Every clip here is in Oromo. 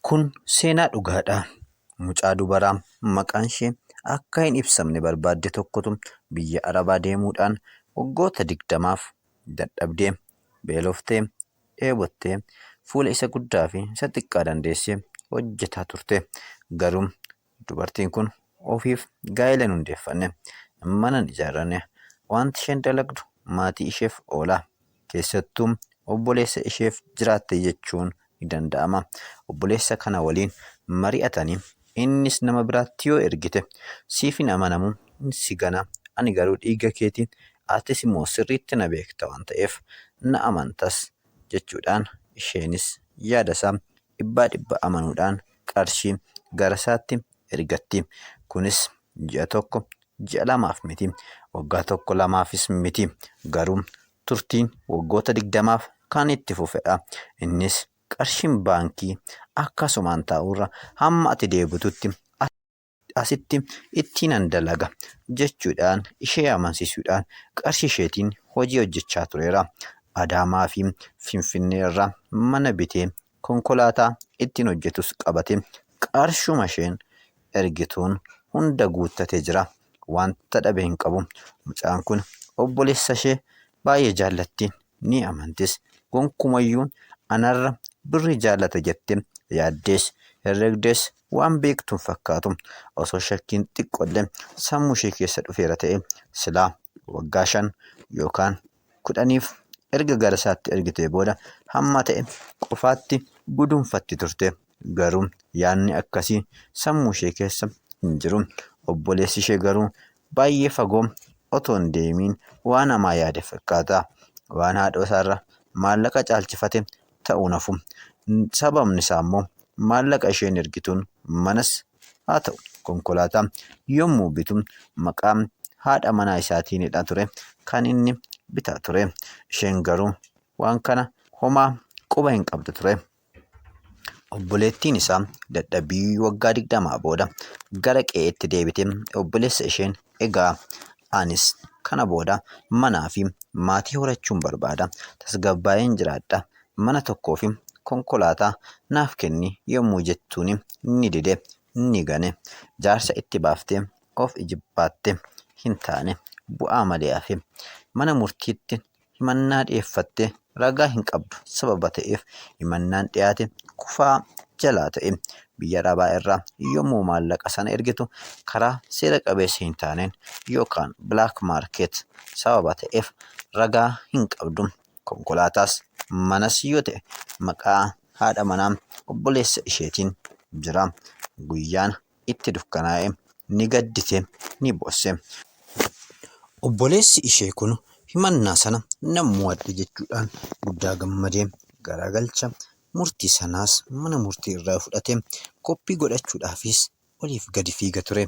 Kun seenaa dhugaadha. Mucaa dubaraa maqaan ishee akka hin ibsamne barbaadde tokkotu biyya Arabaa deemuudhaan waggoota 20f dadhabdee, beeloftee, dheebottee, fuula isa guddaa fi isa xiqqaa dandeessee hojjetaa turte. Garuu dubartiin kun ofiif gaa'ela hin hundeeffanne, mana hin ijaarranne. Wanti isheen dalagdu maatii isheef oola. Keessattuu obboleessa isheef jiraatte jechuun ni danda'ama. Obboleessa kana waliin mari'atanii innis nama biraatti yoo ergite siif hin amanamu, si gana, ani garuu dhiiga keeti, atis immoo sirriitti na beekta waan ta'eef na amantas jechuudhaan isheenis yaadasaa dhibbaa dhibba amanuudhaan qarshii garasaatti ergatti. Kunis ji'a tokko, ji'a lamaaf miti, waggaa tokko lamaafis miti. Garuu turtiin waggoota 20f kan itti fufedha. Innis qarshiin baankii akkasumaan taa'urra hamma ati deebitutti asitti ittiinan dalaga jechuudhaan ishee amansiisuudhaan qarshii isheetiin hojii hojjechaa tureera. Adaamaa fi Finfinnee irraa mana bitee konkolaataa ittiin hojjetus qabatee qarshuma isheen ergituun hunda guuttatee jira. Wanta dhabe hin qabu. Mucaan kun obboleessa ishee baay'ee jaallatti. Ni amantis. Gonkumayyuu anarra birrii jaallata jettee yaaddees herregdees waan beektu hin fakkaatu. Osoo shakkiin xiqqollee sammuu ishee keessa dhufeera ta'ee silaa waggaa 5 yookaan 10f erga gara isaatti ergitee booda hamma ta'e qofaatti guduunfatti turte. Garuu yaadni akkasii sammuu ishee keessa hin jiru. Obboleessi ishee garuu baay'ee fagoo otoo hin deemiin waan hamaa yaade fakkaata. Waan haadhoo isaarra maallaqa caalchifate ta'uun hafu. Sababni isaa immoo maallaqa isheen ergituun manas haa ta'u konkolaataa yommuu bitu maqaa haadha manaa isaatiinidha ture kan inni bitaa ture. Isheen garuu waan kana homaa quba hin qabdu ture. Obboleettiin isaa dadhabbii waggaa 20 booda gara qe'eetti deebitee obboleessa isheen egaa anis kana booda manaa fi maatii horachuun barbaada. Tasgabbaa'een jiraadha. Mana tokkoo fi konkolaataa naaf kenni yommuu jettuuni ni dide, ni gane. Jaarsa itti baaftee of ijibbaatte. Hin taane. Bu'aa malee hafe. Mana murtiitti himannaa dhiyeeffatte ragaa hin qabdu sababa ta'eef himannaan dhiyaate kufaa jalaa ta'e. Biyya Arabaa irraa yommuu maallaqa sana ergitu karaa seera qabeessa hin taaneen yookaan black market sababa ta'eef ragaa hin qabdu. Konkolaataas manas yoo ta'e maqaa haadha manaa obboleessa isheetiin jira. Guyyaan itti dukkanaa'e, ni gaddite, ni boosse. Obboleessi ishee kun himannaa sana nan mo'adhe jechuudhaan guddaa gammadee garagalcha murtii sanaas mana murtii irraa fudhatee koppii godhachuudhaafis oliif gadi fiiga ture.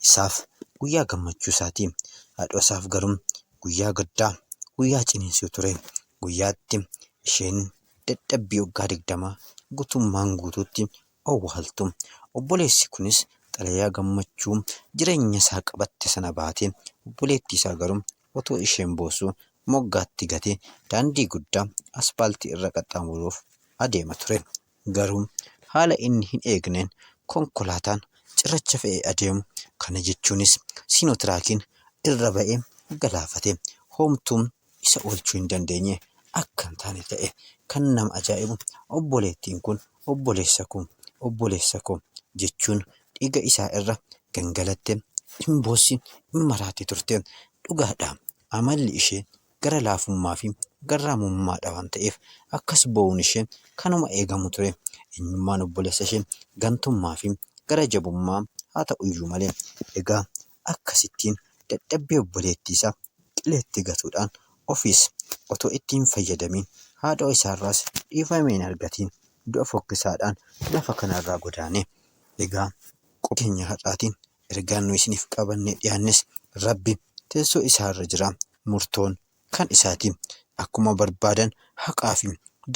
Isaaf guyyaa gammachuu isaati. Haadhoo isaaf garuu guyyaa gaddaa, guyyaa ciniinsuu ture. Guyyaatti isheen dadhabbii waggaa 20 gutummaan guutuutti owwaaltu. Obboleessi kunis xalayaa gammachuu jireenya isaa qabatte sana baatee obboleettii isaa garuu otoo isheen boossuu moggaatti gatee daandii guddaa aspaaltii irra qaxxaamuruuf adeema ture. Garuu haala inni hin eegneen konkolaataan cirracha fe'ee adeemu kana jechuunis siinotiraakiin irra ba'ee galaafate. Homtuu isa oolchuu hin dandeenye akka hin taane ta'e. Kan nama ajaa'ibu obboleettiin kun obboleessa koo, obboleessa koo jechuun dhiiga isaa irra gangalattee in boossi, in maraatti turte. Dhugaadha amalli ishee gara laafummaa fi garraamummaadha waan ta'eef akkas boo'uun ishee kanuma eegamu ture. Eenyummaan obboleessa ishee gantummaa fi gara jabummaa haa ta'uyyuu malee. Egaa akkasittiin dadhabbii obboleettii isaa qileetti gatuudhaan ofiis otoo itti hin fayyadamiin haadhoo isaarraas dhiifama hin argatiin du'a fokkisaadhaan lafa kanarraa godaane. Egaa qophii keenya har'aatiin ergaan nu isiniif qabannee dhiyaannes Rabbi teessoo isaarra jira, murtoon kan isaati. Akkuma barbaadan haqaa fi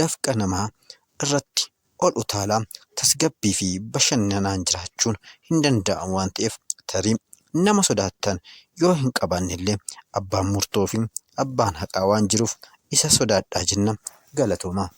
dafqa namaa irratti ol utaalaa tasgabbii fi bashannanaan jiraachuun hin danda'amu waan ta'eef tarii nama sodaattan yoo hin qabaannellee abbaan murtoo fi abbaan haqaa waan jiruuf isa sodaadhaa jenna. Galatoomaa.